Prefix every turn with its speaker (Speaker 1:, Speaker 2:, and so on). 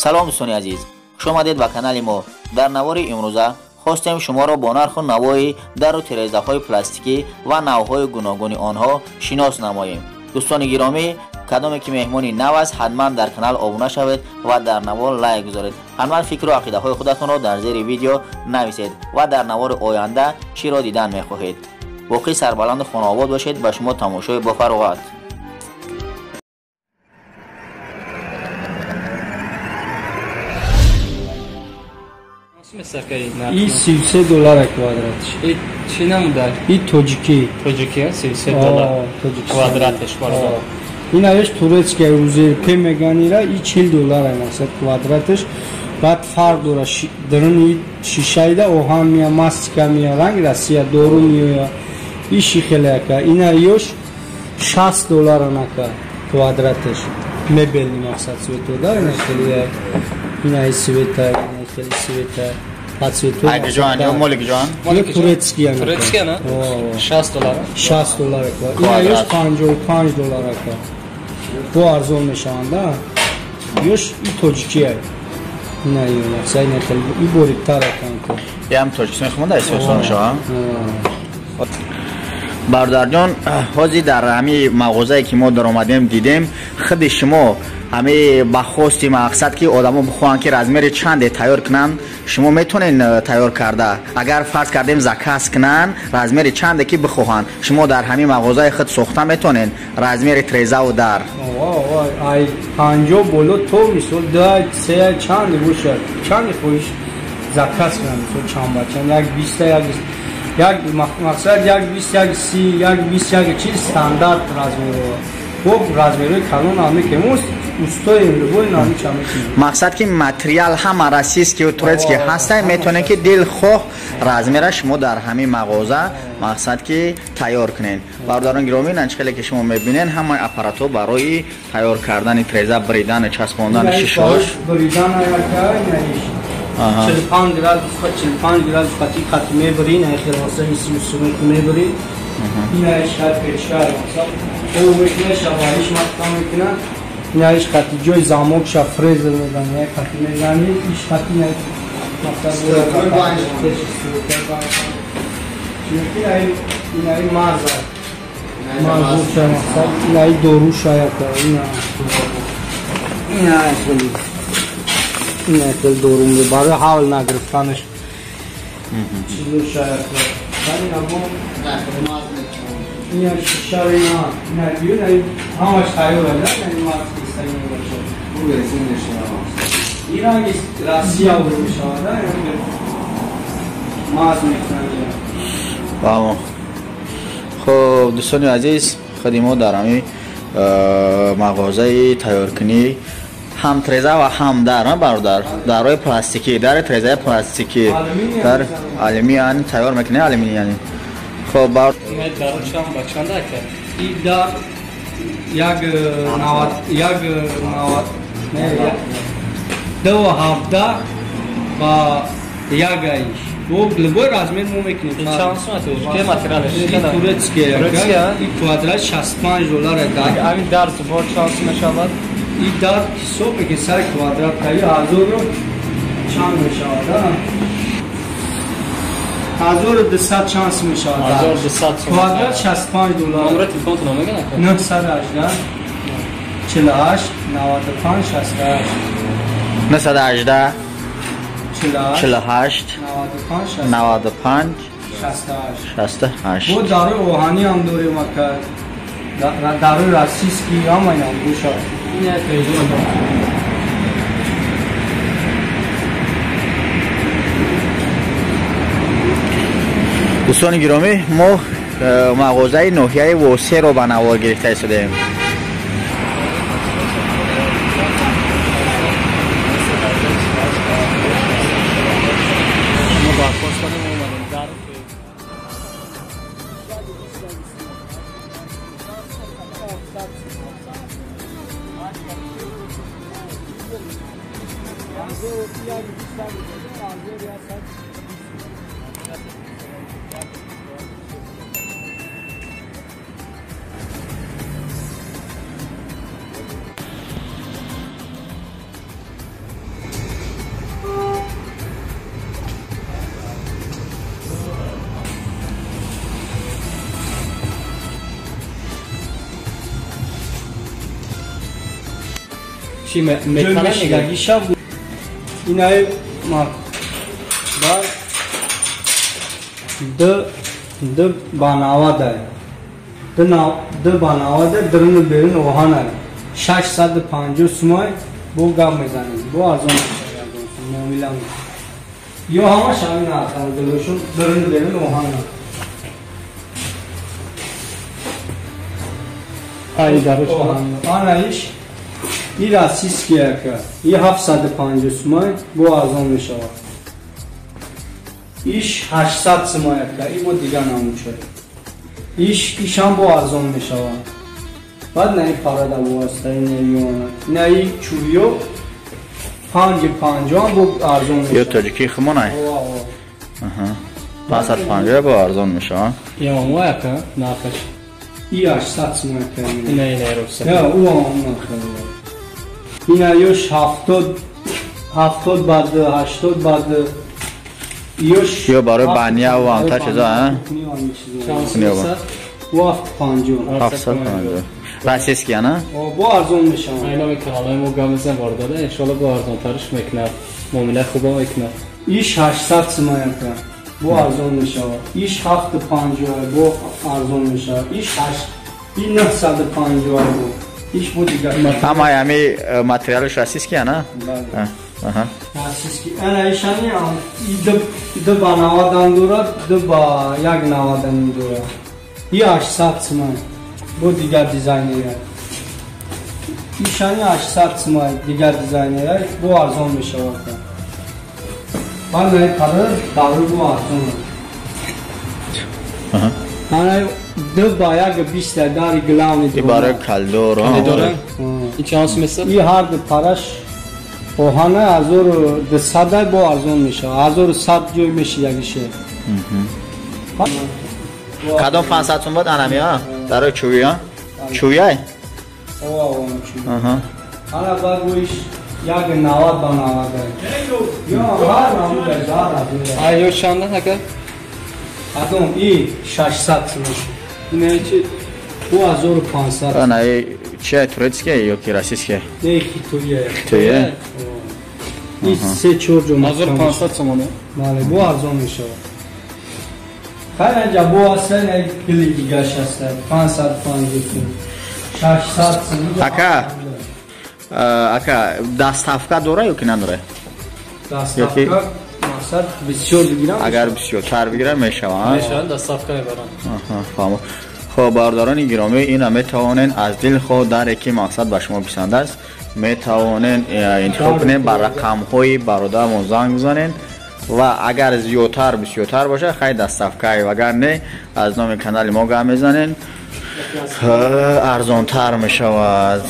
Speaker 1: Салом дӯстони азиз, хуш омадед ба канали мо. Дар навори имрӯза хостем шуморо бо нарху навои дару тирезаҳои пластикӣ ва навъҳои гуногуни онҳо шинос намоем. Дӯстони гиромӣ, кадоме ки меҳмони нав аст, ҳатман дар канал обуна шавед ва дар навор лайк гузоред. Ҳатман фикру ақидаҳои худатонро дар зери видео нависед ва дар навори оянда чиро дидан мехоҳед. Боқӣ сарбаланду хонаобод бошед. Ба шумо тамошои бофароғат.
Speaker 2: И 33 доллара квадратиш.
Speaker 3: И чӣ намудар?
Speaker 2: И тоҷикӣ.
Speaker 3: Тоҷикӣ 33 доллар квадратиш бародар.
Speaker 2: Ин аёш турецкий узерпе меганира и 40 доллар мақсад квадратиш. Баъд фарқ дора даруни шишаида оҳан мия, мастика мия, ранг Россия дору миёя. И шихеляка. Ин аёш 60 доллар анака квадратиш. Мебельный мақсад цветода, ина хеле ин ай цвета, ина хеле цвета.
Speaker 1: Ай гиҷон ё моли гиҷон?
Speaker 2: Моли турецкий.
Speaker 3: Турецкий на? 60 доллар.
Speaker 2: 60 доллар. Ин аёш 55 доллар ака. Бо арзон мешаванд, да? Ёш и тоҷикӣ ай. Ина ё мақсад ина хеле и бориктар акан.
Speaker 1: Ям тоҷикистон хумонда эҳсосон мешаванд. Бародарҷон, ҳозир дар ҳамин мағозае ки мо даромадем дидем, худи шумо ҳамин ба хости мақсад ки одамо бихоҳанд ки размери чанде тайёр кунанд, шумо метавонед тайёр карда, агар фарз кардем заказ кунанд, размери чанде ки бихоҳанд, шумо дар ҳамин мағозаи худ сохта метавонед размери трезаву дар?
Speaker 2: Ай 50 боло то мисол 2 3 чанде бошад, чанде хоҳиш заказ кунанд, мисол чанд ба чанд, як 20 як мақсад як 20 як 30 як 20 як 40 стандарт размерҳо. Бо размерҳои калон ҳам ки мо устоем, любой намӣ чамӣ.
Speaker 1: Мақсад ки материал ҳама российский ва турецкий ҳаста, метавонед ки дилхоҳ размера шумо дар ҳамин мағоза мақсад ки тайёр кунед. Бародарон гиромӣ, ин хеле ки шумо мебинед, ҳамаи аппаратҳо барои тайёр кардани треза, бридан, часпондани шишаҳош.
Speaker 2: Бридан 45 градус, 45 градус қати қати мебарӣ, на хелоса исусуну мебарӣ. Ина шар печкар, масалан, о мекунад, шабариш маткам мекунад. Ина иш қати ҷои замок ша фрезер мезанӣ, як қати мезанӣ, иш қати на масалан чунки ина ин марза. Марзуша масалан, ина ин доруша яка, ина ина хеле ина хеле дорум барои ҳавл нагирифтанаш чизо шаяд. Ина шишаро ина ина биё, ина ҳамаш тайёр аст, ина маз кистани бошад. Ин ранги Россия буд мешавад, маз мекунанд.
Speaker 1: Фаҳмо. Хуб, дӯстони азиз, худи мо дар ҳамин мағозаи тайёркунӣ ҳам треза ва ҳам дар, бародар, дарҳои пластикӣ, дари трезаи пластикӣ, дар алюминий тайёр мекунед, алюминий яъне. Хуб, бар
Speaker 3: даро чанд ба чанд ака?
Speaker 2: И дар як 90 як 90 не 2.17 ба як айш. Бо любой размер мо мекунем.
Speaker 3: Чанд сумат? Ки материалаш?
Speaker 2: Турецкий.
Speaker 3: Турецкий,
Speaker 2: и квадрат 65 доллар дар.
Speaker 3: Ҳамин дар зубор чанд сум мешавад?
Speaker 2: И дар ҳисоб мекунем сар квадрат таи ҳазору чанд мешавад, 1200 чанд сум мешавад.
Speaker 3: 1200 сум.
Speaker 2: Квадрат 65 доллар.
Speaker 3: Номери телефонтонро мегӯяд?
Speaker 2: 918 48 95 68.
Speaker 1: 918 48 95 68.
Speaker 2: Бо дарои оҳанӣ ҳам дорем ака. Дарои российский ҳама инам бошад. Ин як трезор.
Speaker 1: Дӯстони гиромӣ, мо мағозаи ноҳияи Восеро ба навор гирифта истодаем.
Speaker 3: Чи металл
Speaker 2: мегагиша инай ма ба д ба 90 д ба 90 дрн берин оҳана 650 сумай бо гап мезанем бо арзон муомила ё ҳама шави нархҳо дилошон дрн берин оҳана
Speaker 3: ай даруш
Speaker 2: ана иш и российский яка и 750 сумай бо арзон мешавад иш 800 сумай яка и бо дигар намучад ишам бо арзон мешавад баъд на ин парада бо аста ина на и чӯбиё 550 бо арзон мешавад
Speaker 1: ё тоҷикии хумонай 550 бо арзон мешавад
Speaker 3: ё яка нархаш
Speaker 2: и 800 сумай яка
Speaker 3: ина ина русия
Speaker 2: не ӯ ҳам нарха ина ёш 70 бад 80 бад ёш
Speaker 1: ё барои баня ва амта чизо а
Speaker 2: 750
Speaker 1: 750 российский ана
Speaker 2: бо арзон мешавад
Speaker 3: айна меканалои мо гап мезанем вордода иншоалло бо арзонтариш мекунад муомила хуба мекунад
Speaker 2: иш 800 сумай яка бо арзон мешавад иш 750 бо арзон мешавад иш 950 бо иш бо дигар
Speaker 1: ҳамаи ҳами материалаш российский ана
Speaker 2: российский ана ишани д ба 90 дорад д ба 190 дорад и 800 сумай бо дигар дизайнера ишани 800 сумай дигар дизайнера бо арзон мешавад баъд пара даври бо арзон ана д ба 120 дари главни
Speaker 1: и барои калдор
Speaker 3: калидор и чанд сум аст
Speaker 2: и ҳар ду параш оҳана 1200 бо арзон мешавад 1100 ҷой мешидагише
Speaker 1: кадом 500 сум буд анами а дарои чӯби а чӯяй
Speaker 2: ана баъд боиш 190 ба 90 ё ҳар намуда
Speaker 3: ай ё чанд ака
Speaker 2: кадом и 600 сум ина чи ӯ 1500
Speaker 1: ана чи турецкий ё ки российский
Speaker 2: не хитоия
Speaker 1: хитоия
Speaker 2: и 3-4 ҷо
Speaker 3: 1500 сомона
Speaker 2: бале бо арзон мешавад хайр анҷа бо аста ина гили дигаш аста 550 сум 600 сум
Speaker 1: ака ака доставка дора ё ки надора
Speaker 2: доставка мақсад бисёр бигирам
Speaker 1: агар бисёртар бигирам мешавад
Speaker 3: мешавад доставка мебарам
Speaker 1: фаҳмо хоб бародарони гиромӣ ина метавонед аз дилхоҳ даре ки мақсад ба шумо писанд аст метавонед интихоб кунед ба рақамҳои бародарамон занг бизанед ва агар зиёдтар бисёртар бошад хай доставкае агар не аз номи канали мо гап мезанед арзонтар мешавад.